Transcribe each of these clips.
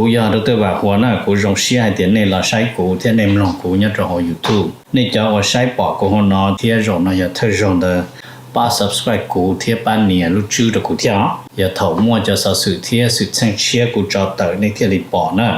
Kuv yog Dr. Vam Huas na, kuv zoo siab hais tias nej los saib kuv thiab nej mloog kuv nyob rau hauv YouTube. Nej cov uas saib pom kuv hauv no thiab zaum no yog thawj zaug ntawd, pab subscribe kuv thiab pab nias lub tswb rau kuv thiab os. Yog thaum muaj cov xov xwm thiab xwm txheej tshiab kuv tso tawm nej thiaj li pom na.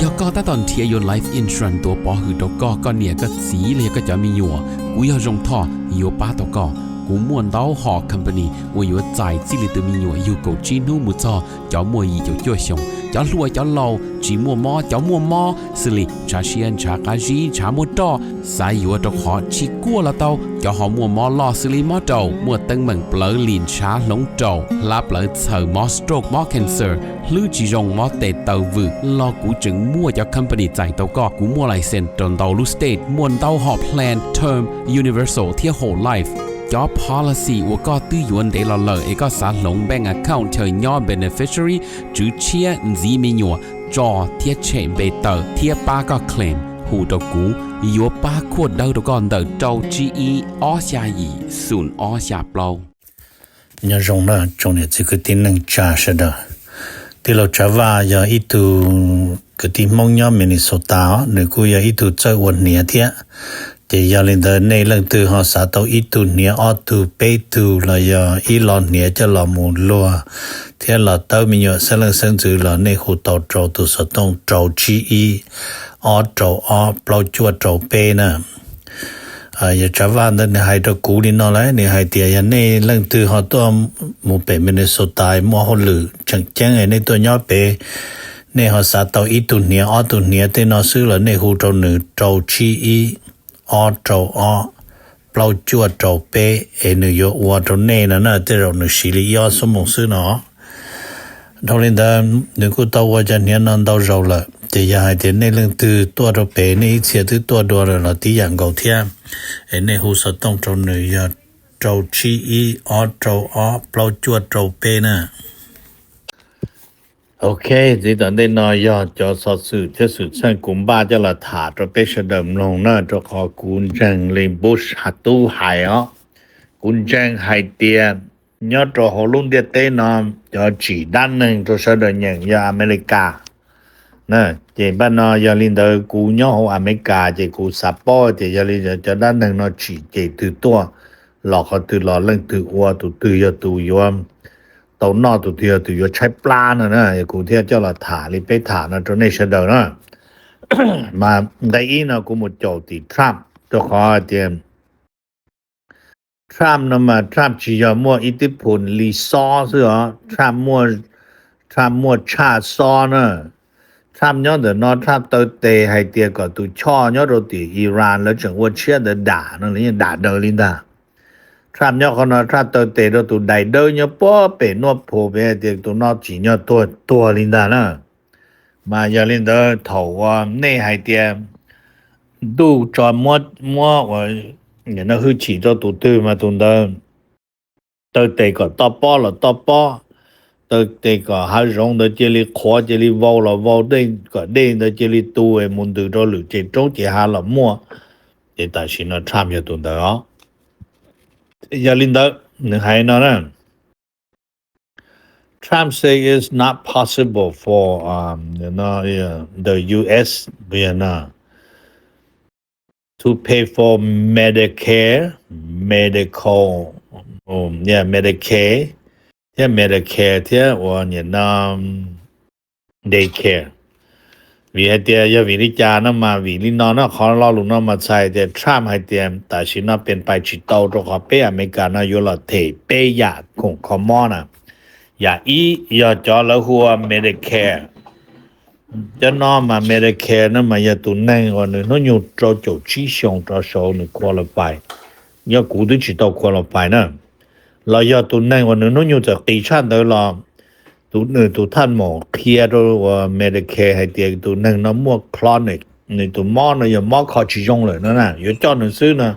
Yog koj tab tom nrhiav yuav life insurance tuav pov hwm rau koj, koj niam koj txiv los yog koj cov me nyuam, kuv yog Zoo Thoj yuav pab tau koj. Kuv muaj ntau hom company uas yuav txais txij li tus me nyuam yug kaum tsib hnub mus txog cov muaj yim caum cuaj xyoos, cov hluas cov laus, tsis muaj mob cov muaj mob, xws li ntshav siab ntshav qab zib ntshav muaj roj, xav yuav rau qhov tsis kuaj los tau, cov ho muaj mob loj xws li mob raum, muaj teeb meem plawv lim ntshav hloov raum, hlab plawv txhaws, mob stroke mob cancer, hlwb tsis zoo mob tes taw vwm los kuv tseem muaj cov company txais tau koj. Kuv muaj license rau ntau lub state, muaj ntau hom plan term, universal thiab whole life. Cov policy uas koj twb yuav ntev los lawm es koj xav hloov bank account chaw nyob beneficiary, tswv tshiab, ntxiv me nyuam, tso thiab tshem npe tawm thiab pab koj claim, hu rau kuv, yuav pab khuaj dawb rau koj ntawm rau tsib ib ob xya yim xoom ob xya plaub. Nyob zoo na tsoom niam txiv kwv tij neej tsa sawv daws. Tij laug Tsav Vaj yog ib tug kwv tij Hmoob nyob Minnesota os, nws kuj yog ib tug txawj ua hniav thiab. Ces yog li ntawd nej leej twg ho xav tau ib tug hniav ob tug peb tug los yog ib lo hniav coj los mus luag thiab los tawb me nyuam xeeb leej xeeb ntxwv los nej hu tau rau tus xov tooj rau tsib ib ob rau ob plaub cuaj rau peb na. Yog Tsav Vaj ntawd nws hais rau kuv li no lawm, nws hais tias yog nej leej twg ho tuaj mus pem Minnesota muaj hauj lwm tseem ceeb nej tuaj nyob pem, nej ho xav tau ib tug hniav ob tug hniav tej no xwb los nej hu rau nws rau tsib ib ob rau ob plaub cuaj rau peb es nws yuav ua rau nej no na, tej zaum nws siv li ib ob xuab moos xwb no. Dhau li ntawd nws kuj tau ua cov hniav no ntau zaus lawm, ces yog hais tias nej leej twg tuaj rau pem nej ib txhia twb tuaj dua lawm los tib yam nkaus thiab, es nej hu xov tooj rau nws yog rau tsib ib ob rau ob plaub cuaj rau peb na. Ok, txiv, tom ntej no yog cov xov xwm thiab xwm txheej kuv npaj coj los tham rau peb sawv daws mloog na, rau qhov kuv ntseeg li Bush tub hais os. Kuv ntseeg hais tias nyob rau hauv lub ntiaj teb no, cov tsim dab neeg rau sawv daws nyeem yog Amelikas. Ces npaj no yog li ntawd kuv nyob hauv Amelikas ces kuv xav paub tias yog li cov dab neeg no tsim ces twg tuaj los qhov twg los leej twg ua, tus twg yog tus yuav tau noj, tus twg yog tus yuav tshaib plab no na, kuv thiaj coj los tham li peb tham no rau nej sawv daws na. Mas nqe ib no kuv mus caum tim Trump, rau qhov tias Trump no mas Trump tsis yog muaj ib tib phum li xob xwb os, Trump muaj tshaj xob na. Trump nyob ntawm no Trump taw tes hais tias kom tus choj nyob rau tim Iran lawv tseem ua tshiab ntawd dam no, lawv yeej dam daws li ntag. Trump nyob qhov no Trump taw tes rau tus dais dawb nyob puag pem Nuaj Phu pem hais tias tus no tsim nyog tuag tuag li ntag na. Mas yog li ntawd thaum uas nej hais tias ntuj tso muab muab ua hwj chim rau tus twg mas tus ntawd taw tes kom toj pob los toj pob, taw tes kom hav zoov ntawd cia li qhuav cia li vau los vau, dej kom dej ntawd cia li tu es mus ntws rau lwm ceg roob ceg hav los muaj. Ces tam sim no Trump yog tus ntawd os. Yog li ntawd nws hais no na, Trump say it's not possible for um, you know, uh, the U S you know, to pay for Medicare, medical, um, yeah, Medicaid, thiab Medicare thiab uas nim no daycare. Vim hais tias yog vim li cas no mas vim li no na, qhov lo lus no mas txhais tias Trump hais tias tam sim no pes pais tsis tau rau qhov peb Amelikas no yuav los them peb yam khoom kho mob na. Yam ib yog cov lawv hu ua Medicare. Cov no mas Medicare no mas yog tus neeg uas nws hnub nyoog rau caum tsib xyoos rov saud nws qualify. Nyob kuv twb tsis tau qualify na. Los yog tus neeg uas nws hnub nyoog txawm qis tshaj ntawd los tus nws tus thaj maum qhia rau uas Medicare hais tias tus neeg no muaj chronic, nws tus mob no yog mob kho tsis zoo lawm no na, yuav coj nws xwb no,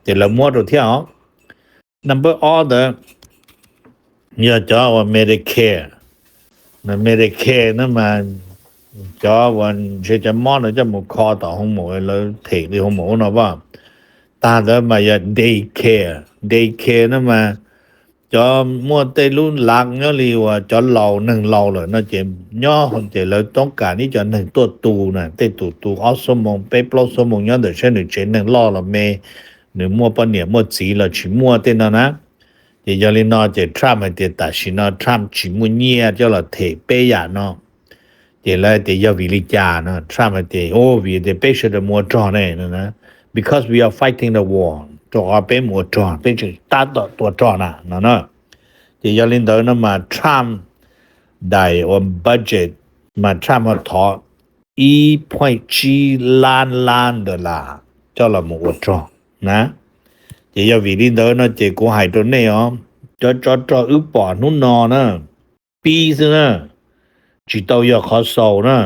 ces lawv muab rau thiab os. Number ob ntawd yog cov uas Medicare. Medicare no mas cov uas ntshe cov mob no coj mus kho tom hoo maum, lawv them li hoo maum no as. Tag ntawd mas yog daycare. Daycare no mas cov muaj tej lub lav nyob li uas cov laus neeg laus lawm no ces nyob ces lawv toob kas neb cov neeg tuaj tu na, tej tus tu ob xuab moos peb plaub xuab moos nyob ntawm saib nws tsev neeg loj los me, nws muaj poj niam muaj txiv los tsis muaj tej no na. Ces yog li no ces Trump hais tias tam sim no Trump tsis muaj nyiaj coj los them peb yam no. Ces lawv hais tias yog vim li cas no, Trump hais tias, o, vim tias peb sawv daws mus ua rog ne, because we are fighting the war, rau qhov peb mus ua rog, peb tseem tab tom tua rog na no na. Ces yog li ntawd no mas Trump daim uas budget mas Trump ho thov ib point tsib lab lab dollar coj los mus ua rog na. Ces yog vim li ntawd no ces kuv hais rau nej os, cov tsov rog wb pom hnub no na, pib xwb na, tsis tau yog qhov xaus na.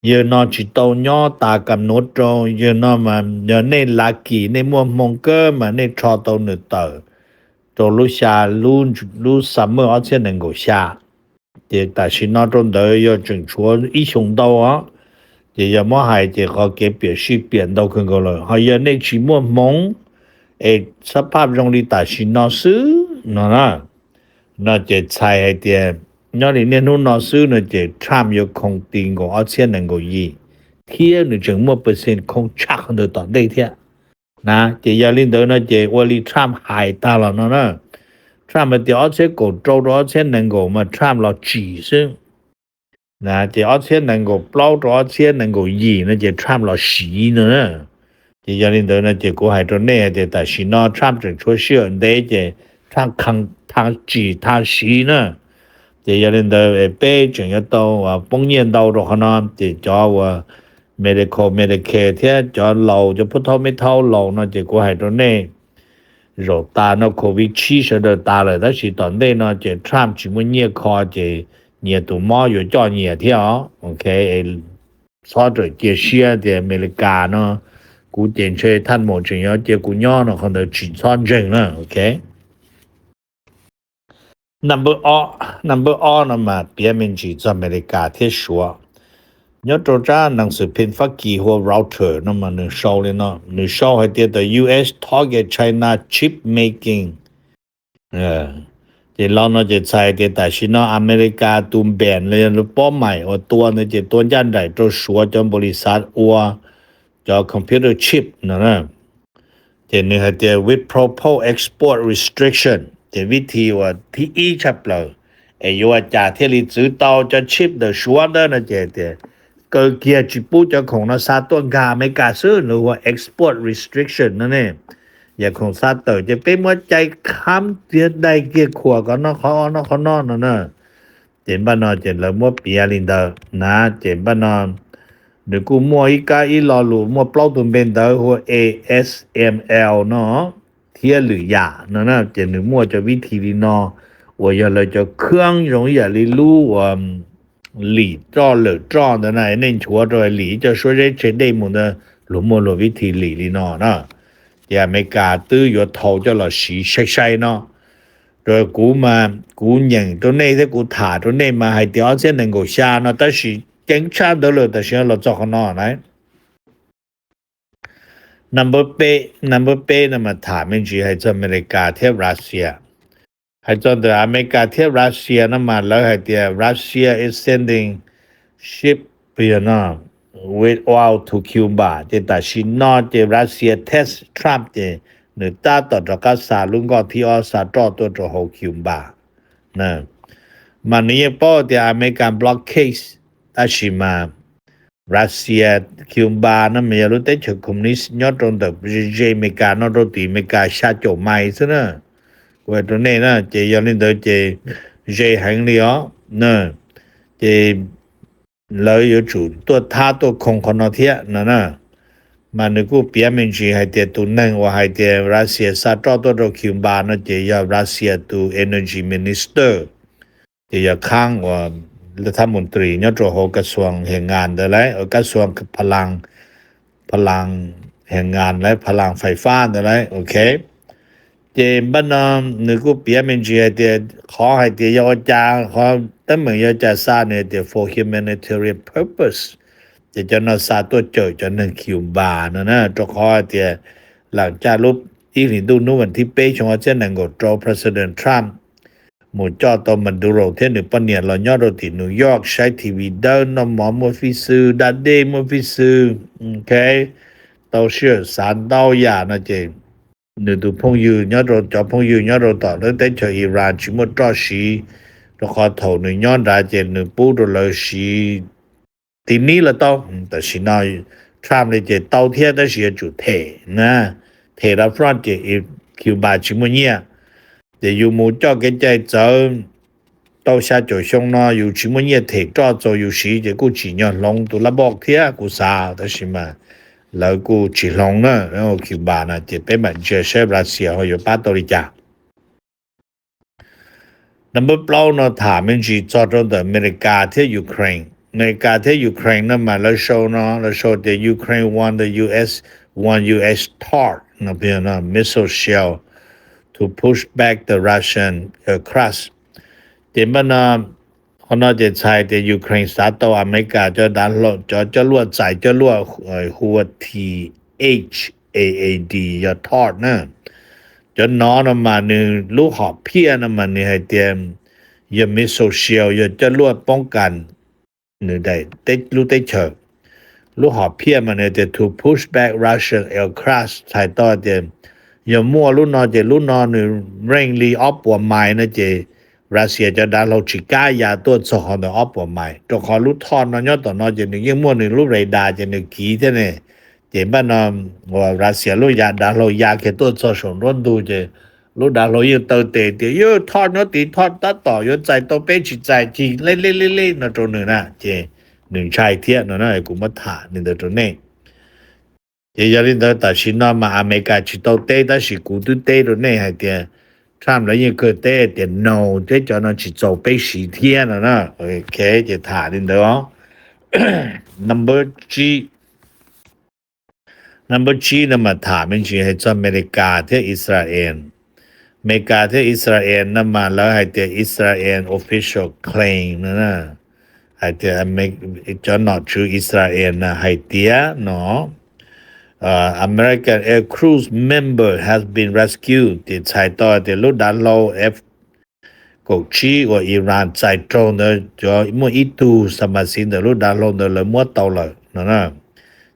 Yawg no tsis tau nyob tas kam nuav rau, yawg no mas yog nej lav kis nej muaj hmoo kawg mas nej rho tau nws tawm rau lub xya, lub summer ob txhiab nees nkaum xya. Ces tam sim no rau ntawd yog tseem tshuav ib xyoos ntau os. Ces yog muab hais ces qhov kev piam sij piam ntau kawg nkaus lawm. Ho yog nej tsis muaj hmoov es xab phaj zoo li tam sim no xwb no na, no ces txhais hais tias nyob li niaj hnub no xwb no ces Trump yuav khoom ti nkaus ob txhiab nees nkaum yim, thiab nws tseem muaj percent khoom tshaj qhov ntawd tom ntej thiab na. Ces yog li ntawd no ces ua li Trump hais tag los no na, Trump hais tias ob txhiab kaum rau rau ob txhiab nees nkaum mas Trump los tsim xwb. Ces ob txhiab nees nkaum plaub rau ob txhiab nees nkaum yim no ces Trump los siv no na. Ces yog li ntawd no ces kuv hais rau nej hais tias tam sim no Trump tseem tshuav sij hawm ntev ces Trump tha tsis tha siv na. Ces yog li ntawd peb tseem yuav tau poob nyiaj ntau rau qhov no. Ces cov uas medical, Medicare thiab cov laus, cov pub thaub me thaub laus no ces kuv hais rau nej, zaum tas no covid tsib sawv daws tas lawm tab sis tom ntej no ces Trump tsis muaj nyiaj kho ces nyias tus mob yuav coj nyias thiab os. Ok, txhob rawm cia siab tias Amelikas no, kuv ces ntshe thaj maum tseem yuav cia kuv nyob no, qhov ntawd tsis txhob ntseeg na. Ok, number ob no mas piav me ntsis txog Amelikas thiab Suav. Nyob rau tsab nees xwm phim Fab Kis hu ua Reuters no mas nws sau li no, nws sau hais tias the U S target China chip making. Ces lo no ces txhais tias tam sim no Amelikas tus npeem los yog lub pob maim uas tua ntawd ces tua ncaj nraim rau Suav cov npaum li xav ua cov computer chip no. Ces nws hais tias with proposed export restriction, ces vib thi uas thib ib tshaj plaws es yuav ua cas thiaj li txwv tau cov chip ntawm Suav ntawd no ces tias kaw kiag tsis pub cov khoom no xa tuaj nkag Amelikas xwb, nws hu ua export restriction no ne. Yam khoom xa tawm ces peb muab cais khab tiag daig kiag khuam kom noj qhov no qhov no no na. Ces npaj no ces lawv muab piav li ntawd na. Ces npaj no nws kuj muaj ib kab ib lo lus muaj plaub tus npe ntawd hu ua A S M L no thiab lwm yam no na. Ces nws muaj cov vib thi li no uas yog lawv cov khab zoo ib yam li lub uas lim roj lawm roj ntawd na, nej nchuav rau lim ib co suab zeb tseg dej mus ntawd luag muaj luag vib thi lim li no na. Ces Amelikas twb yuav thau coj los siv sai sai no. Rau kuv mas kuv nyeem rau nej thiab kuv tham rau nej mas hais tias ob txhiab nees nkaum xya no tab sis ceev tshaj ntawd lawm tam sim no los txog qhov no na. Number peb, number peb no mas tham me ntsis hais txog Amelikas thiab Russia. Hais txog ntawm Amelikas thiab Russia no mas lawv hais tias Russia is sending ship, you know, with oil to Cuba. Ces tam sim no ces Russia test Trump ces nws tab tom rov qab xa lub nkoj thib ob xa roj tuaj rau hauv Cuba. Mas nws yeej paub tias American blockade, tab sis mas Russia, Cuba no mas yog lub teb chaws communist nyob rau ntawm ze Amelikas no rau tim Amelikas xya caum mais xwb na. Kuv hais rau nej na, ces yog li ntawd ces ze heev li os. Ces lawv yuav tsum tuaj thab tuaj khoo qhov no thiab no na. Mas nws kuj piav me ntsis hais tias tus neeg uas hais tias Russia xa roj tuaj rau Cuba no ces yog Russia tus energy minister, ces yog khab uas thab mus tris nyob rau hauv kas xuas hias nkas ntawd lawm, kas xuas pha las, pha las hias nkas lawm, pha las fais fab ntawd lawm. Ok, ces npaj no nws kuj piav me ntsis hais tias qhov hais tias yog ua cas qhov teeb meem yog cas xa nws tias for humanitarian purpose, ces cov no xa tuaj cawm cov neeg Cuba no na, rau qhov hais tias lam caj lub ib hlis ntuj hnub vas thib peb xyoo ob txhiab nees nkaum rau, President Trump mus coj tau Maduro thiab nws poj niam los nyob rau tim New York saib T V dawb, noj mov muaj fij xwb, da dej muaj fij xwb, ok, tau sij hawm xav ntau yam no ces nws tus phooj ywg nyob rau, cov phooj ywg nyob rau tom lub teb chaws Iran tsis muaj roj siv, rau qhov thaum nws nyob nrad ces nws pub rau lawv siv ti nib los tau. Tam sim no Trump li ces tau thiab tab sis yuav tsum them na, them rau front ces Cuba tsis muaj nyiaj. Ces yus mus coj kev cai txawv tau xya caum xyoo no yus tsis muaj nyiaj them roj txaus yus siv ces kuj tsim nyog hloov tus lab boj thiab kuv xav, tab sis mas lawv kuj tsis hloov na, Cuba na, ces peb mam ntsia saib Russia ho yuav pab tau li cas. Number plaub no tham me ntsis txog rau ntawm Amelikas thiab Ukraine. Amelikas thiab Ukraine no mas lawv sau no, lawv sau tias Ukraine won the U S, won U S THAAD no, no, missile shell to push back the Russian aircraft. Ces npaj no, qhov no ces txhais tias Ukraine xav tau Amelikas cov dav hlau, cov coj luaj txais coj luaj hu ua T H A A D, yog THAAD na. Cov no no mas nws lub hom phiaj no mas nws hais tias yog missile shell, yog coj luaj poob kas nws daim lub teb chaws. Lub hom phiaj mas nws tias to push back Russian aircraft, txhais tau tias yog muaj lub no ces lub no nws range li ob puas mais no ces Russia cov dav hlau tsis kam ya tuaj txog qhov ntawd ob puas mais, rau qhov lub THAAD no nyob tom no ces nws yeej muaj nws lub radar ces nws kiv thiab ne. Ces npaj no uas Russia lub ya dav hlau ya kiag tuaj txog saum nruab ntug ces lub dav hlau yeej taw tes tias yog THAAD nyob tid, THAAD tab tom yuav txais tau peb tsis txais cig lej lej lej lej no rau nws na, ces nws ntshai thiab no na, kuv muab tham li ntawd rau nej. Ces yog li ntawd tam sim no mas Amelikas tsis tau teb tab sis kuv twb teb rau nej hais tias Trump lawv yeej kawg teb tias no, teb cov no tsis txaus peb siv thiab no na. Ok, ces tham li ntawd os. Number tsib, number tsib no mas tham me ntsis hais txog Amelikas thiab Israel. Amelikas thiab Israel no mas lawv hais tias Israel official claim no na, hais tias cov nom tswv Israel na hais tias no American air crew member has been rescued, ces txhais tau tias lub dav hlau F kaum tsib uas Iran txais raug ntawd cov muaj ib tug xa ma xi ntawm lub dav hlau ntawd lawv muab tau lawm no na.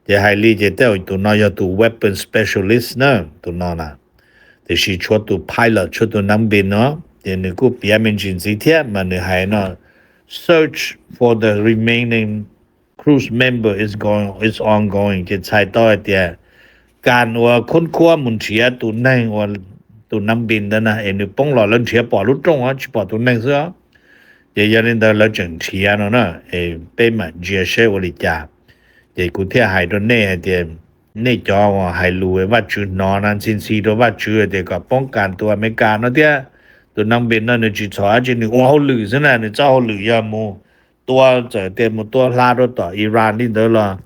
Ces hais li ces tej zaum tus no yog tus weapon specialist na, tus no na. Tiam sis tshuav tus pilot, tshuav tus nab npis no, ces nws kuj piav me ntsis ntxiv thiab mas nws hais no, search for the remaining crew member is going, is ongoing, ces txhais tau hais tias kas uas khoob khuab mus nrhiav tus neeg uas tus nab npis ntawd na es nws poob los lawv nrhiav pom lub rooj os, tsis pom tus neeg xwb os. Ces yog li ntawd lawv tseem nrhiav no na, es peb mam ntsia seb ua li cas. Ces kuv thiaj hais rau nej hais tias nej cov uas hais lus Vajtswv hnov na, ntxhi ntxhi rau Vajtswv tias kom poob kas tus Amelikas no thiab. Tus nab npis no nws tsis txhaum dab tsi, nws ua hauj lwm xwb na, nws txoj hauj lwm yog mus tua, txawm tias mus tua hla rau tom Iran li ntawd los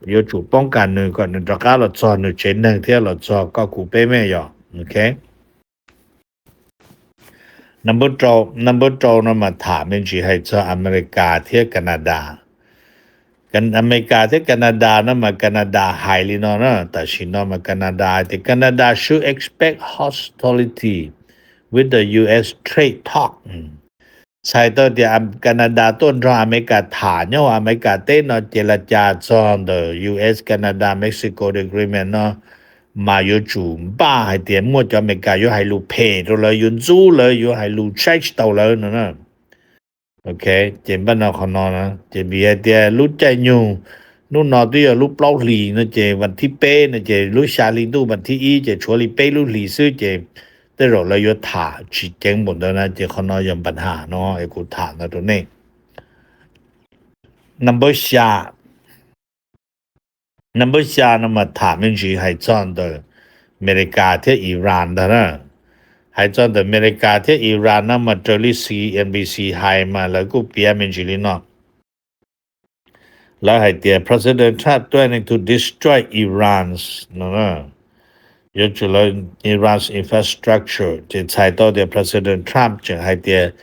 yuav tsum poob kas nws kom nws rov qab los txog nws tsev neeg thiab los txog koj kuv peb me yom. Ok. Number rau, number rau no mas tham me ntsis hais txog Amelikas thiab Canada. Amelikas thiab Canada no mas Canada hais li no na, tam sim no mas Canada hais tias Canada should expect hostility with the U S trade talk. Txhais tau tias Canada tuaj nrog Amelikas tham nyob hauv Amelikas teb no ces la cas txog ntawm U S Canada Mexico agreement no mas yuav tsum npaj hais tias muaj cov Amelikas yuav hais lus phem rau lawv, yuav ntxub lawv, yuav hais lus saib tsis taus lawv no na. Ok, ces npaj no qhov no na, ces vim hais tias lub caij nyoog hnub no twb yog lub plaub hlis no ces vas thib peb no ces lub xya hli ntuj vas thib ib ces tshuav li peb lub hlis xwb ces tej zaum lawv yuav tham tsis ceev npaum ntawd na, ces qhov no yog npa ham no es kuv tham ntawd rau nej. Number xya, number xya no mas tham me ntsis hais txog ntawm Amelikas thiab Iran ntag na. Hais txog ntawm Amelikas thiab Iran no mas raws li C N B C hais mas lawv kuj piav me ntsis li no. Lawv hais tias President Trump threatening to destroy Iran's no, yuav tsum lawv Iran's infrastructure, ces txhais tau tias President Trump tseem hais tias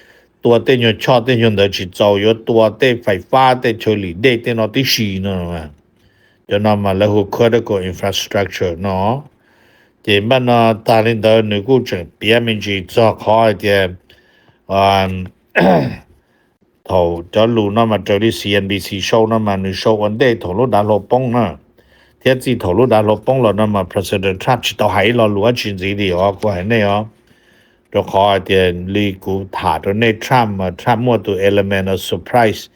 tua tej nyuag choj tej nyuag ntawd tsis txaus, yuav tua tej fais fab, tej chaw lim dej tej no tib si no. Cov no mas lawv hu critical infrastructure no. Ces npaj no tag li ntawd nws kuj tseem piav me ntsis txog qhov hais tias thaum cov lus no mas raws li C N B C show no mas nws show ua ntej thaum lub dav hlau poob na, thiab txij thaum lub dav hlau poob los no mas President Trump tsis tau hais ib lo lus dab tsi ntxiv li os, kuv hais nej os. Rau qhov hais tias li kuv tham rau nej, Trump mas Trump muaj tus element of surprise.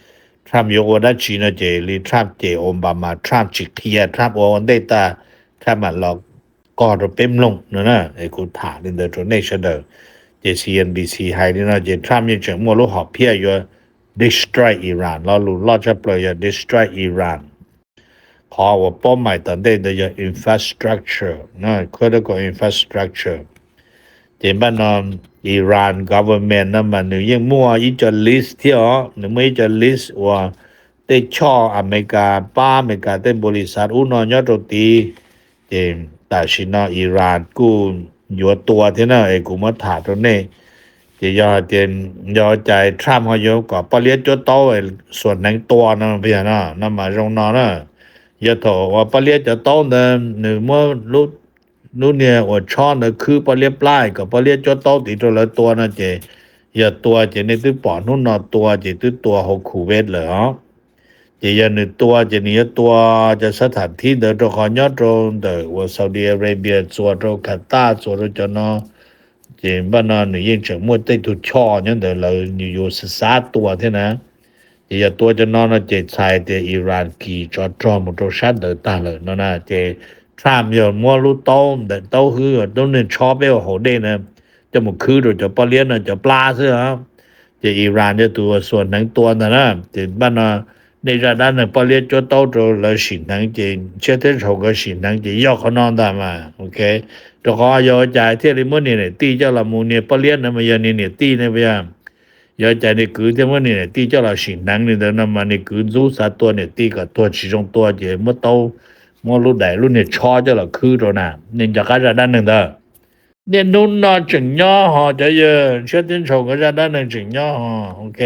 Trump yuav ua dab tsi no ces li Trump ces Obama, Trump tsis qhia, Trump ua ua ntej tag, Trump mam los qog rau peb mloog no na. Es kuv tham li ntawd rau nej sawv daws. Ces C N B C hais li no ces Trump yeej tseem muaj lub hom phiaj yuav destroy Iran, lo lus loj tshaj plaws yog destroy Iran. Qhov uas paub mais tom ntej ntawd yog infrastructure, critical infrastructure. Ces npaj no Iran government no mas nws yeej muaj ib co list thiab os, nws muaj ib co list uas tej choj Amelikas pab Amelikas tej npau li xav ub no nyob rau tid. Ces tam sim no Iran kuj yuav tua thiab na, es kuv muab tham rau nej. Ces yog hais tias yog cas Trump ho yuav kom poj liab cuab taub xuas hneev tua no, yog no no mas zoo no na. Yog thaum uas poj liab cov taub ntawd nws muab lub niag uas tshob ntawd khwb poj liab plab kom poj liab cuab taub tid rau lawv tua no ces yog tua ces nej twb pom hnub no tua ces twb tua hauv Kuwait lawm os. Ces yog nws tua ces nws yuav tua cov sab tham thib ntawd rau qhov nyob rau ntawm uas Saudi Arabia txuas rau Qatar txuas rau cov no. Ces npaj no nws yeej tseem muaj tej tug choj nyob ntawd lawv nws yuav xav xav tua thiab na. Ces yog tua cov no no ces txhais tias Iran kis tsov rog mus rau sab ntawd tag lawm no na. Ces Trump yog muab lub taub ntawm taub hwb lub niag tshob peb ua haus dej na coj mus khwb rau cov poj liab no cov plab xwb os. Ces Iran yog tus uas xuas hneev tua ntag na. Ces npaj no nej zaj dab neeg poj liab cuab taub rau lawv sim hneev ces tshiab thiab ntshau nkawd sim hneev ces yog qhov no ntag mas. Ok, rau qhov yog ua cas thiaj li muab niag niam tij coj los mus, niag poj liab no mas yog niag niam tij ne puas yog? Yog ua cas niag kwv thiaj muab niag niam tij coj los sim hneev li ntawd no mas niag kwv ntxub xav tua niam tij kom tuag tsis zoo tua ces muab taub, muab lub daim lub niag tshob coj los khwb rau na. Nej nco qab zaj dab neeg ntawd? Niaj hnub no tseem nyob ho cov yawg, tshiab thiab ntshau nkawd zaj dab neeg tseem nyob ho. Ok.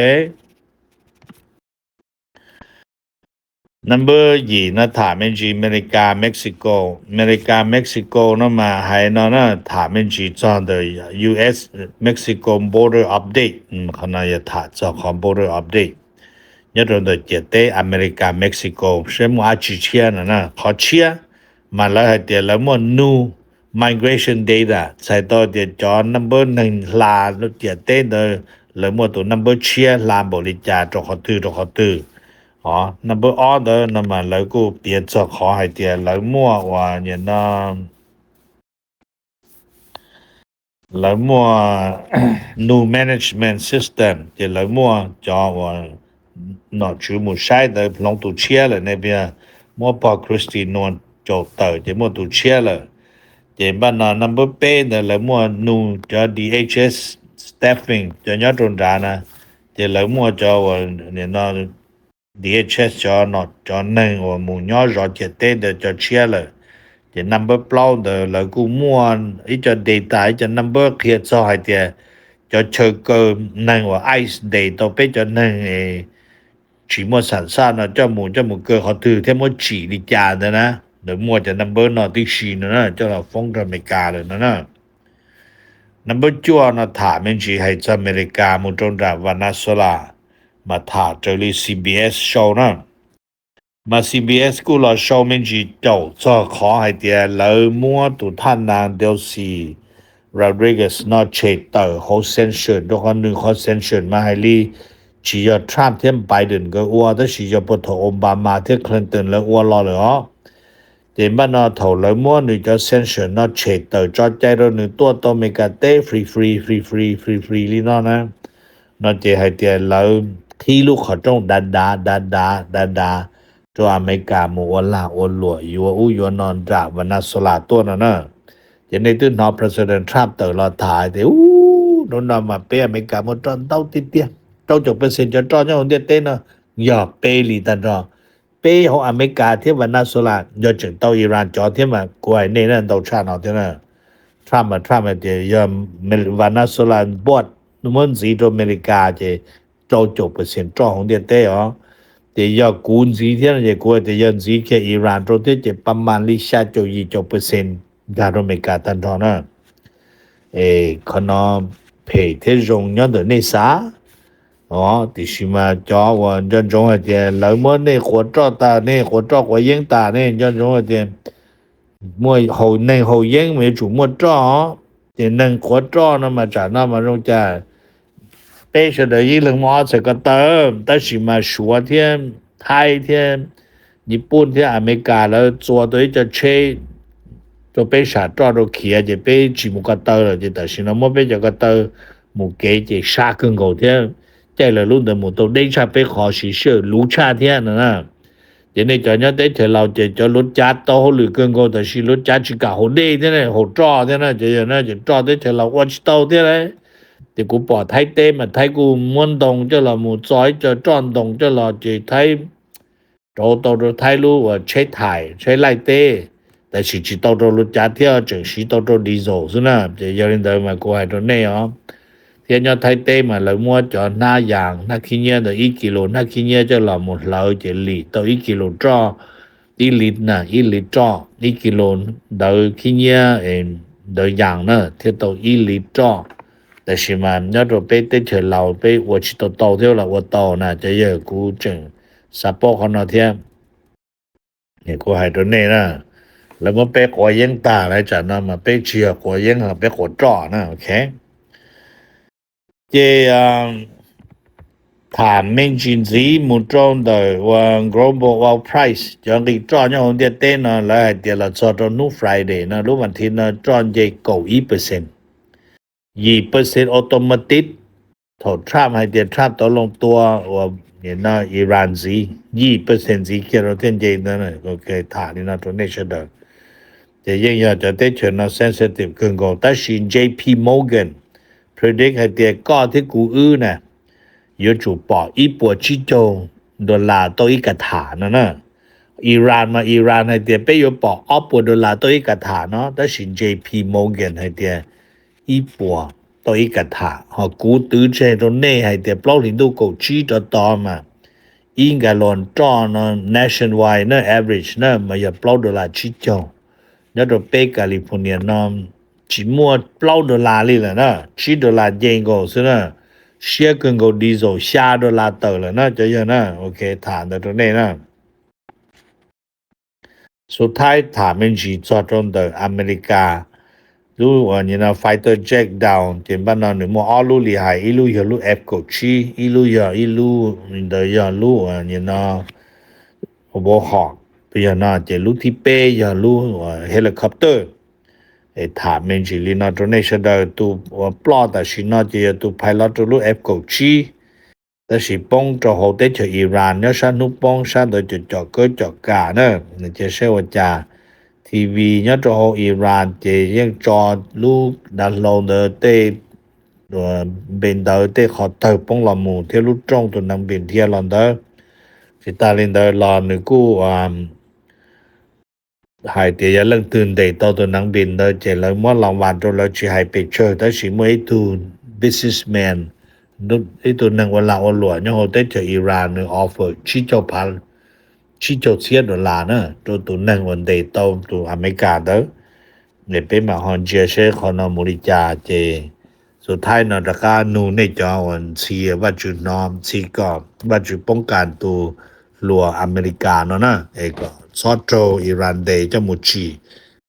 Number yim no tham me ntsis Amelikas Mexico. Amelikas Mexico no mas hais no na, tham me ntsis txog ntawm U S Mexico border update. Qhov no yog tham txog qhov border update nyob rau ntawm ciam teb Amelikas Mexico, saib muaj dab tsi tshiab no na. Qhov tshiab mas lawv hais tias lawv muaj new migration data, txhais tau tias cov number neeg hla ciam teb ntawd lawv muaj tus number tshiab hla npaum li cas rau qhov twg rau qhov twg. Os, number ob ntawd no mas lawv kuj piav txog qhov hais tias lawv muaj uas nim no lawv muaj new management system, ces lawv muaj cov uas nom tswv mus saib ntawd hloov tus tshiab lawm ne, muab pog Kristi Noem caum tawm ces muaj tus tshiab lawm. Ces npaj no number peb ntawd lawv muaj new cov D H S staffing cov nyob rau nrad na, ces lawv muaj cov uas nim no D H S cov, cov neeg uas mus nyob zov ciam teb ntawd cov tshiab lawm. Ces number plaub ntawd lawv kuj muaj ib co data, ib co number qhia txog hais tias cov chaw kaw neeg uas ice ntes tau peb cov neeg tsis muaj xam xaj no coj mus, coj mus kaw qhov twg thiab muab tsim li cas ntawd na. Lawv muaj cov number no tib si no na coj los foob rau Amelikas lawm no na. Number cuaj no tham me ntsis hais txog Amelikas mus rau nram Venezuela, mas tham raws li C B S show na. Mas C B S kuj los show me ntsis caum txog qhov hais tias lawv muab tus thaj nas Delcy Rodriguez no tshem tawm hauv sanction, rau qhov nws qhov sanction mas hais li tsis yog Trump thiab Biden nkawd ua, tab sis yog puag thaum Obama thiab Clinton lawv ua los lawm os. Ces npaj no thaum lawv muab nws cov sanction no tshem tawm tso cai rau nws tuaj tau Amelikas teb free free free free free free li no na, no ces hais tias lawv qhib lub qhov rooj dav dav dav dav dav dav rau Amelikas mus ua lag ua luam yuav ub yuav no nram Venezuela tuaj no na. Ces nej twb hnov President Trump tawm los tham tias ub, hnub no mas peb Amelikas muaj roj ntau tiag tiag, rau caum percent cov roj nyob hauv ntiaj teb no yog peb li tag nrho. Peb hauv Amelikas thiab Venezuela yog tseem tau Iran cov thiab mas kuv hais nej na, ntau tshaj no thiab na. Trump mas Trump hais tias yog Venezuela npaj muab ntxiv rau Amelikas ces rau caum percent roj hauv ntiaj teb os. Ces yog kuv ntxiv thiab no ces kuv hais tias yog ntxiv kiag Iran rau thiab ces pa mas li xya caum yim caum percent nkag rau Amelikas tag nrho na. Es qhov no phem thiab zoo nyob ntawm nej xav os, tiam sis mas cov uas nco ntsoov hais tias lawv muab nej quav roj tas, nej quav roj quav yeeb tas, nej nco ntsoov hais tias muaj haus, neeg haus yeeb mas yuav tsum muaj roj os. Ces neeg quav roj no mas tsam no mas zoo cas peb sawv daws ib leeg muaj ob txhais ko taw, tab sis mas Suav thiab Thaib thiab Nyij Pooj thiab Amelikas lawv txua tau ib co tsheb rau peb sam roj rau khiav, ces peb tsis mus ko taw lawm, ces tam sim no muab peb cov ko taw mus kev ces sab kawg nkaus thiab. Caij lawv lub ntawd mus tau deb tshaj peb qhov siv sij hawm luv tshaj thiab no na. Ces nej cov nyob teb chaws Laus ces cov luav cav tau hauj lwm kawg nkaus, tab sis luav cav tsis kam haus dej thiab ne, haus roj thiab na, ces yog na ces roj teb chaws Laus ua tsis tau thiab lauj. Ces kuv pom Thaib teb mas Thaib kuj muab ntoo coj los mus txo ib co roj ntoo coj los ces Thaib rauv tau rau Thaib lub uas tsheb thaim tsheb laij teb, tab sis tsis tau rau luav cav thiab, tseem siv tau rau diesel xwb na. Ces yog li ntawd mas kuv hais rau nej os, thiab nyob Thaib teb mas lawv muab cov hnab yas hnab khib nyiab ntawd ib kis lus hnab khib nyiab coj los mus hlawv ces lim tau ib kis lus roj, ib li na ib li roj, ib kis lus ntawd khib nyiab ntawd yas na thiaj tau ib li roj. Tab sis mas nyob rau peb teb chaws Laus peb ua tsis tau tau thiab los ua tau na, cov yawg kuv tseem xav paub qhov no thiab. Kuv hais rau nej na, lawv muab peb quav yeeb tag lawm, tsam no mas peb tsis yog quav yeeb, peb quav roj na, ok. Ces tham me ntsis ntxiv mus rau ntawm uas global oil price, cov nqi roj nyob hauv ntiaj teb no lawv hais tias los txog rau hnub Friday no lub vas thiv no roj nce kaum ib percent, yim percent automatic. Thaum Trump hais tias Trump tau loo tua uas Iran ntxiv, yim percent ntxiv kiag rau thiaj nce ntawd. Tham li no rau nej sawv daws. Ces yeej yog cov teb chaws no sensitive kawg nkaus, tab sis J P Morgan predict hais tias koj thiab kuv wb na yuav tsum pom ib puas tsib caug dollar tauj ib ka tham no na. Iran mas Iran hais tias peb yuav pom ob puas dollar tauj ib ka tham no, tab sis J P Morgan hais tias ib puas tauj ib ka tham. Ho kuv twv tseg rau nej hais tias plaub hlis ntuj kaum tsib rov tod mas ib nkas los roj no nationwide na, average na mas yog plaub dollar tsib caug. Nyob rau peb California no tsis muaj plaub dollar li lawm na, tsib dollar nce nkaus xwb na. Siab kawg nkaus, diesel xya dollar tawm lawm na cov yawg na. Ok, tham ntawd rau nej na. Xub thaib tham me ntsis txog rau ntawm Amelikas lub uas fighter jet down, ces npaj no nws muaj ob lub li hais, ib lub yog lub F kaum tsib, ib lub yog ib lub ntawd yog lub uas Warhawk, yog no ces lub thib peb yog lub helicopter. Tham me ntsis li no rau nej sawv daws, tus uas ploj tam sim no ces yog tus phais los rau lub F kaum tsib, tab sis poob rau hauv teb chaws Iran nyob sab hnub poob sab ntawd cov com kawb com kam na, nws cia saib ua cas. T V nyob rau hauv Iran ces yeej tso lub dav hlau ntawd tej npe ntawv tej qhov tawg poob los mus thiab lub rooj tus neev npis dhia los ntawd. Tsis tas li ntawd los nws kuj hais tias yog leej twg ntes tau tus neev npis ntawd ces lawv muab los vas rau lawv tsis hais pes tsawg, tab sis muaj ib tug businessman, ib tug neeg ua lag ua luam nyob hauv teb chaws Iran, nws offer tsib caug phav, tsib caug txhiab dollar na rau tus neeg uas ntes tau tus Amelikas ntawd. Es peb mam ho ntsia seb qhov no mus li cas. Ces xub thaib no rov qab nug nej cov uas ntxhi Vajtswv hnov, ntxhi kom Vajtswv poob kas tus hluas Amelikas no na, es kom txhob raug Iran ntes coj mus tsim,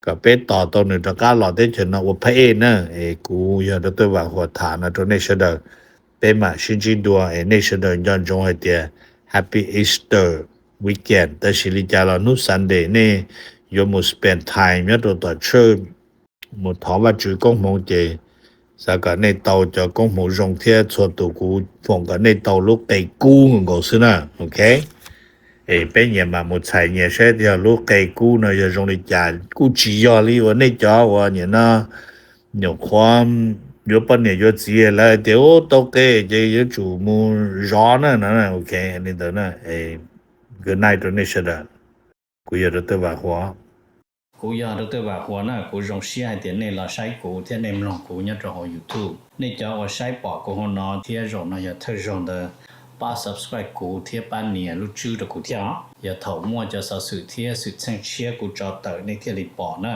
kom peb tos tau nws rov qab los teb chaws no ua phab ej na. Es kuv yog Doctor Vam Huas tham no rau nej sawv daws, peb mam sib ntsib dua, es nej sawv daws nco ntsoov hais tias Happy Easter weekend, tab sis li cas los hnub Sunday nej yuav mus spend time nyob rau tom church mus thov Vajtswv koob hmoov ces xav kom nej tau cov koob hmoov zoo thiab txhua tus kuv foom kom nej tau lub qe kub nkaus xwb na, ok. Es peb nyias mam mus txhais nyias saib yog lub qe kub no yog zoo li cas. Kuj tsis yog li uas nej cov uas nim no nyuam qhuav yuav poj niam yuav txiv lawv tias ub tau qe ces yuav tsum mus zov na no, ok, li ntawd na. Good night rau nej sawv daws. Kuv yog Doctor Vam Huas. Kuv yog Doctor Vam Huas na, kuv zoo siab hais tias nej los saib kuv thiab nej mloog kuv nyob rau hauv YouTube. Nej cov uas saib pom kuv hauv no thiab zaum no yog thawj zaug ntawd, pab subscribe kuv thiab pab nias lub tswb rau kuv thiab os. Yog thaum muaj cov xov xwm thiab xwm txheej tshiab kuv tso tawm nej thiaj li pom na.